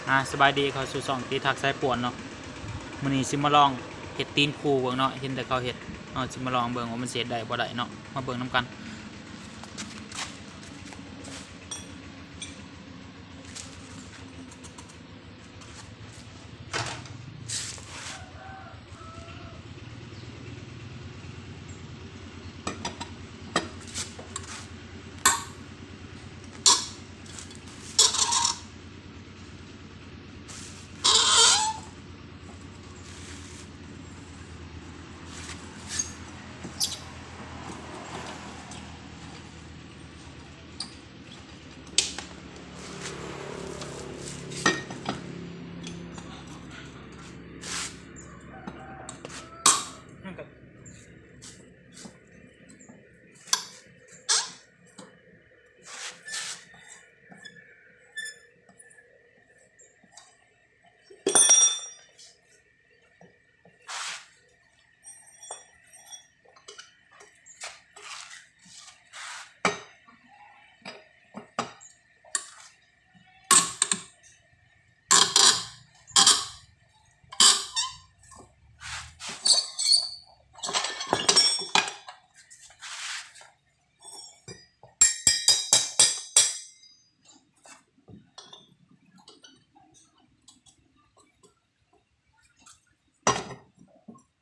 ອາ ສະບາຍດີ ເຂົ້າສູ່ຊ່ອງຕີທັກສາຍປ່ວນເນາະ. ມື້ນີ້ຊິມາລອງເຮັດຕີນພູເບິ່ງເນາະ, ເຫັນແຕ່ເຂົາເຮັດ ເຮົາຊິມາລອງເບິ່ງວ່າມັນຊິເຮັດໄດ້ບໍ່ໄດ້ເນາະ, ມາເບິ່ງນຳກັນ.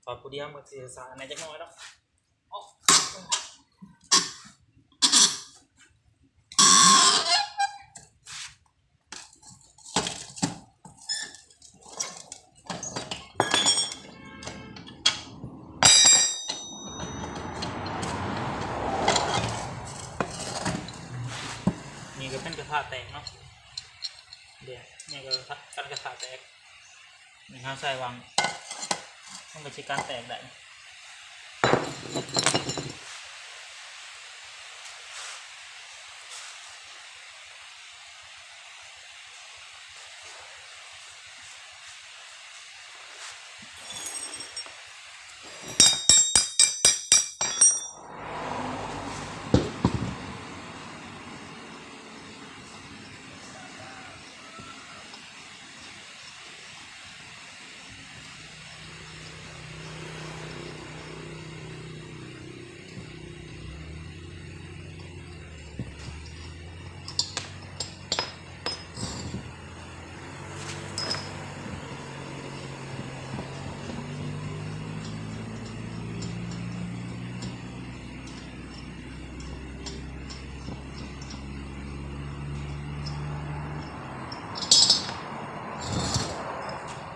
ທອດຜູ້ດຽວມັນຊິຊາແດ່ຈັກໜ້ອຍເນາະ. ນີ້ກໍເປັນກະທະແຕກເນາະ, ດຽວນີ້ກໍກັນກະທະແຕກ. ນີ້ເຮົາໃສ່ຫວ່າງ ມັນກໍຊິກັນແຕກໄດ້.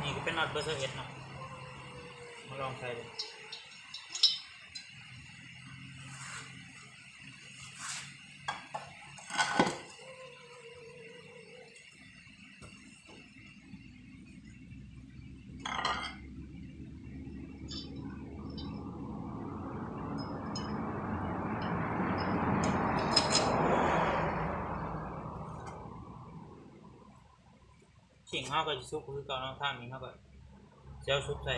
ນີ້ກໍເປັນນັອດເບີຊາວເອັດເນາະ, ມາລອງໃສ່ເບິ່ງ. ຂີງເຮົາກໍຊິສຸກຄືເກົ່າເນາະ, ທາງນີ້ເຮົາກໍຊິເອົາສຸກໃສ່.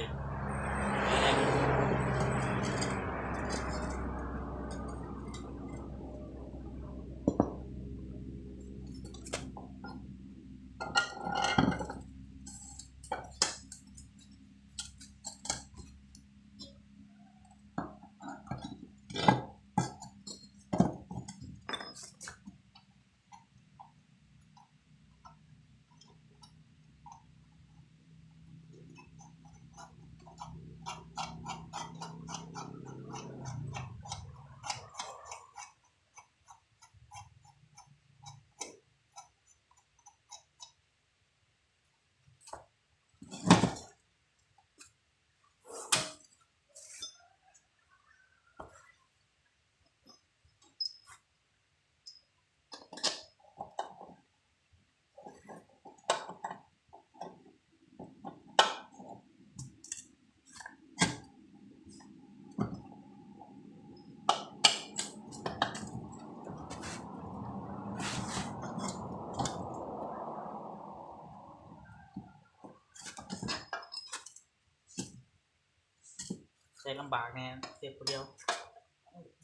ໃສ່ລຳບາກແດ່ ເຮັດຜູ້ດຽວ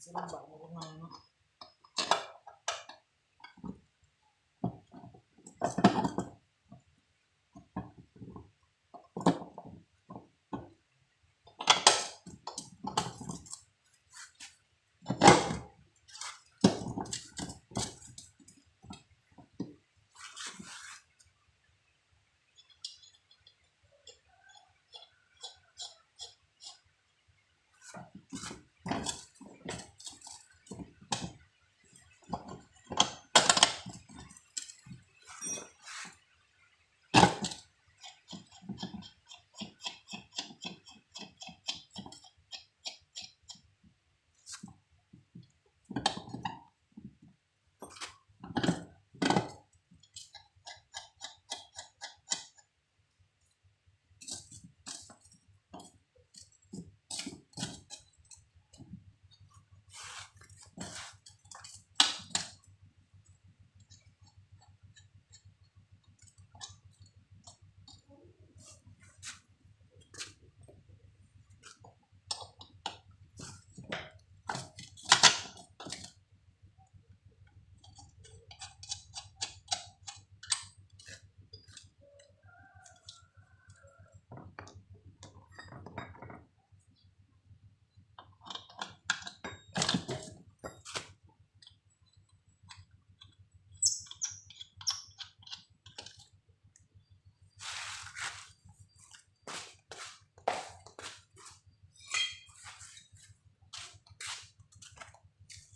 ໃສ່ລຳບາກແດ່ຈັກໜ້ອຍເນາະ.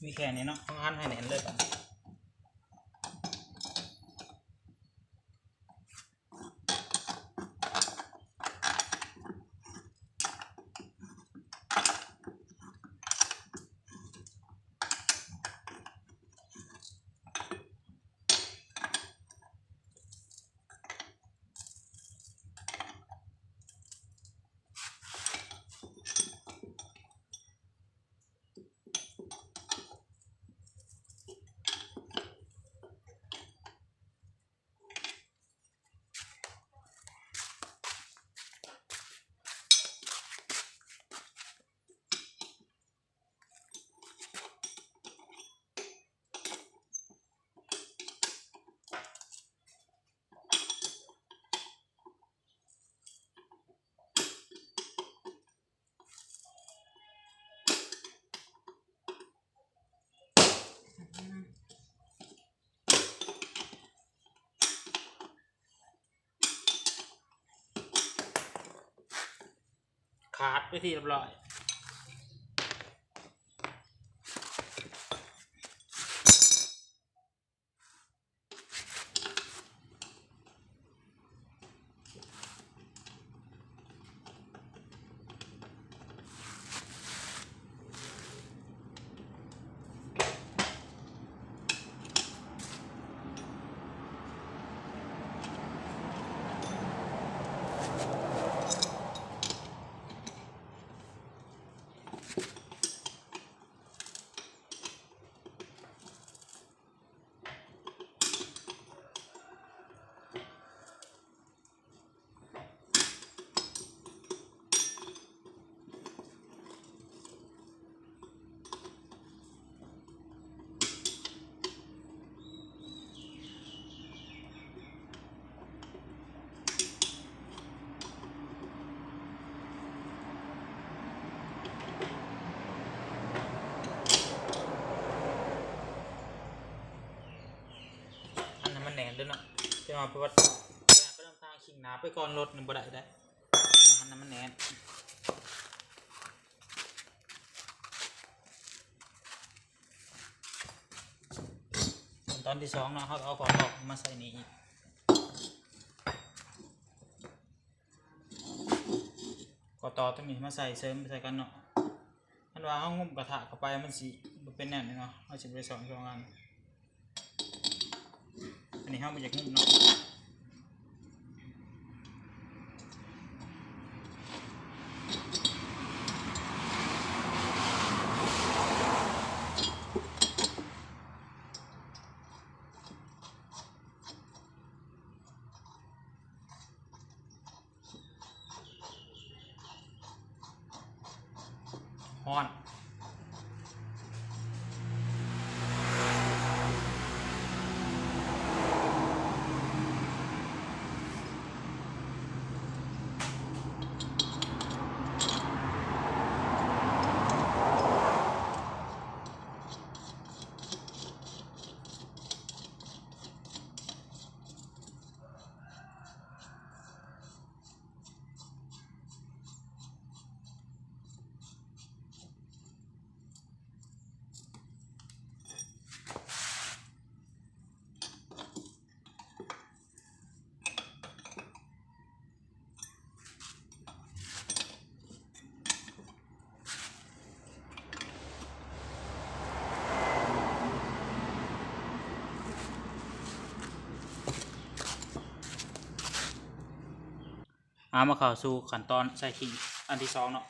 ມີແຄ່ນີ້ເນາະ ເຮົາຫັນໃຫ້ແໜ້ນເລີຍບາດນີ້. ຂາດໄປທີ່ຮຽບຮ້ອຍ. ອັນນັ້ນມັນແໜ້ນເດີເນາະ ແຕ່ວ່າເພາະວ່າໄປນຳທາງ ຊິງໜ້າໄປກ່ອນລົດນີ້ບໍ່ໄດ້ເດ້ ອັນນັ້ນມັນແໜ້ນ. ຂັ້ນຕອນທີສອງເນາະ ເຮົາກໍເອົາກອດອອກມາໃສ່ນີ້ອີກ ກໍຕໍ່ຕົວນີ້ມາໃສ່ເສີມໃສ່ກັນເນາະ. ຄັນວ່າເຮົາງຸ້ມກະທະເຂົ້າໄປ ມັນຊິບໍ່ເປັນແນວນີ້ເນາະ ເຮົາຊິບໍ່ໄດ້ສອນສອງອັນ. ອັນນີ້ເຮົາບໍ່ຢາກງຸ້ມເນາະ. ຮ້ອນ. ເອົາມາເຂົ້າສູ່ຂັ້ນຕອນໃສ່ຂີງອັນທີສອງເນາະ. ເ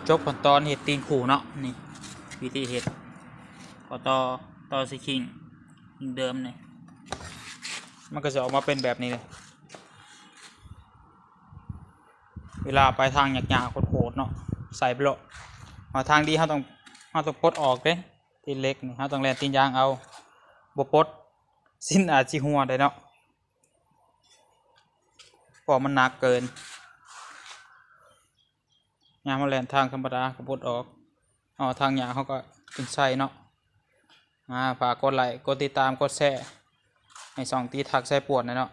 ຈົບຂັ້ນຕອນເຮັດຕີນຄູ່ເນາະ. ນີ້ວິທີເຮັດ ກໍຕໍ່ ຕໍ່ໃສ່ຄີງ ຄີງເດີມນີ້ ມັນກໍຈະອອກມາເປັນແບບນີ້ເລີຍ. ເວລາໄປທາງຍາກໆ ໂຫດໆ ເນາະ ໃສ່ໄປໂລດ. ມາທາງດີເຮົາຕ້ອງ ເຮົາຕ້ອງປົດອອກເດ້. ຕີນເຫຼັກນີ້ເຮົາຕ້ອງແລ່ນຕີນຢາງເອົາ, ບໍ່ປົດ ຊີ້ນອາດຊິຮົ່ວໄດ້ເນາະ ເພາະມັນໜັກເກີນ. ຍາມເຮົາແລ່ນທາງທຳມະດາກໍປົດອອກ, ເອົາທາງຍາກເຮົາກໍຈຶ່ງໃສ່ເນາະ. ອ່າ ຝາກກົດໄລ້ ກົດຕິດຕາມ ກົດແຊໃຫ້ຊ່ອງຕີທັກສາຍປວດແດ່ເນາະ.